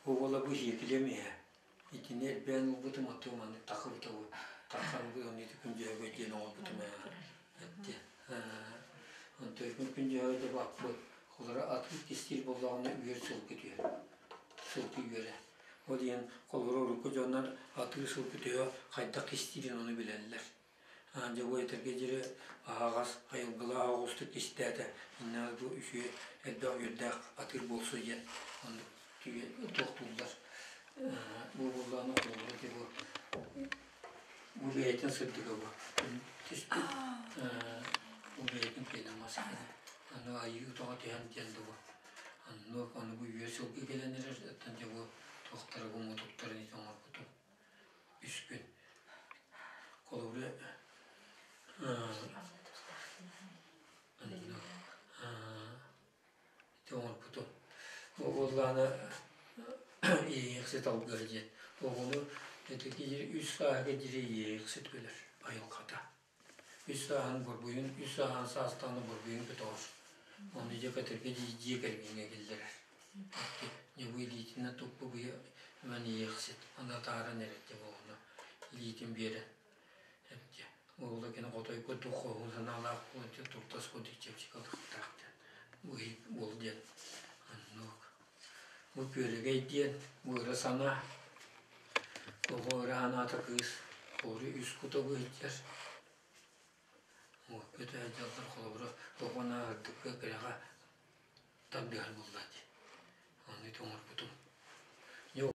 Уола бу сиэкилэм иһэ. Итини элбээн ылбытым оттон маннык тахыбыта бу. Таххан бу онно ити күн дьөһөгөй диэн оҥорбутум ээ. Этти. Онтон күн дьөһөгөй да баппыт. Холоро атыы кистиир буоллаҕына үөр сылгы түһэр. Сылгы үөрэ. Ол иһин холобура урукку дьоннор атыы сылгы төһө хайдах кистиирин ону билэллэр. Дьэ бу этэргэ диэри аһаҕас айылгылаах оҕустук кистээтэ. Иннэ бу үчүгэй элбэх үөрдээх атыыр буолсу диэн оннук туохтууллар. Бу буоллаҕына холобура ити бу бу бэйэтин сырдыга бу түспүт бу бэйэтин киэнэ мас киэнэ. Аны айыы утаҕа түһэн диэн да бу оннук аны бу үөр сылгы кэлэн эрэр оттон дьэ бу туохтара бу мутуктарын ити оҥорбутум үс күн. Холобура ити оҥорбутум. Бу буоллаҕына иэйиэхсит алгыһа диэн. Оҕону ити үс сааһыгар диэри иэйиэхсит өлөр айылҕата. Үс сааһын борбуйун, үс сааһын саастаҕына борбуйун көтөҕөр. Ону дьэ көтөргө дьиэ кэргэҥҥэ киллэрэр. Дьэ бу илиитинэн туппу быйа ыман иэйиэхсит. Аны атааран эрэр дьэ буолуна. Илиитин биэрэн. Дьэ уола кини хотой курдук хоһуун санаалаах буолан дьэ туртас курдук чэпчэки ылыктаах диэн. Бу уол диэн оннук. Бу күөрэгэй диэн бу ыра санаа. Оҕо ыра санаата кыыс холобура үс кута быһыйдар. Көтө сылдьаллар холобура оҕо наа ырдыкка кэрэҕэ тардыһар буолла дии. Ону ити оҥорбутум.